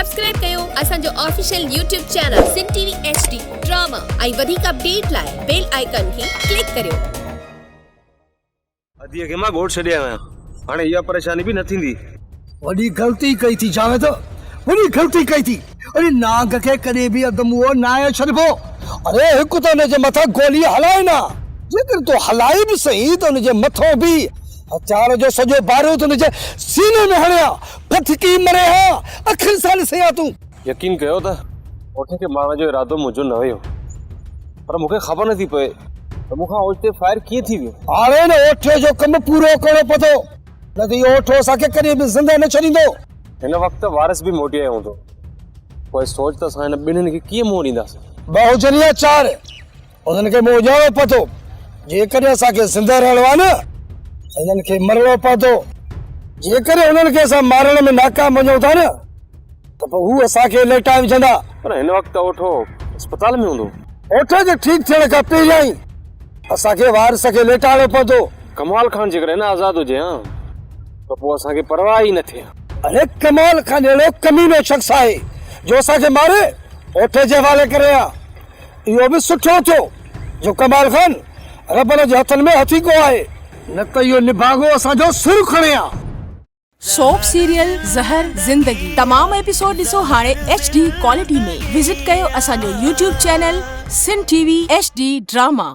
Subscribe ڪيو اسان جو official YouTube channel Sindh T V H D drama ۽ وڌيڪ اپڊيٽ لاء بيل آئيڪان کي ڪلڪ ڪريو. اديء کي مان ڳوٺ ڇڏي آيو آهيان، هاڻي اها پريشاني به نه ٿيندي. وڏي غلطي ڪئي ٿي جاويد، وڏي غلطي ڪئي ٿي. اڙي نانگ کي ڪڏهن به اڌ منهن ناهي ڇڏبو. اڙي هڪ ته ان جي مٿان گولي هلائي نه، جيڪڏهن تو هلائي به سهي ته ان جي مٿان به هٿيار جو سڄو بارود ان جي سيني ۾ هڻي ها، ڦٿڪي مري ها، اکين سان ڏسين ها تون. يقين ڪيو ته اوٺي کي مارڻ جو ارادو منهنجو نه هيو، پر مون کي خبر نه ٿي پئي ته مون کان اوچتي فائر ڪيئن ٿي ويو. هاڻي ان اوٺي جو ڪم پورو ڪرڻو پوندو، نه ته اهو اوٺو اسان کي ڪڏهن به زنده نه ڇڏيندو. هن وقت ته وارث به موٽي آيو هوندو، پوء سوچ ته اسان هن ٻنهين کي ڪيئن منهن ڏينداسين. ٻه هجن يا چار، انهن کي منهن ڏيڻو پوندو. جيڪڏهن اسان کي زنده رهڻو آهي نه ته انهن کي مرڻو پوندو. جيڪڏهن انهن کي اسان مارڻ ۾ ناڪام وڃون ٿا نه ته پوء هو اسان کي ليٽائي وجهندا. پر هن وقت ته اوٺو اسپتال ۾ هوندو. اوٺي جي ٺيڪ ٿيڻ کان پهريان ئي اسان کي وارث کي ليٽائڻو پوندو. ڪمال خان جيڪڏهن نه آزاد هجي ها ته پوء اسان کي پرواهه ئي نه ٿئي ها. اڙي ڪمال خان اهڙو ڪمينو شخص آهي جو اسان کي ماري اوٺي جي حوالي ڪري ها. اهو به سٺو ٿيو جو ڪمال خان ربن جي هٿن ۾ هٿيڪو آهي، نه ته اهو نڀاڳو اسان جو سر کڻي ها. سوپ سيريل زهر زندگي تمام ايپيسوڊ ڏسو هاڻي ايڇ ڊي ڪوالٽي ۾ وزٽ ڪيو اسان جو YouTube channel Sindh T V H D drama.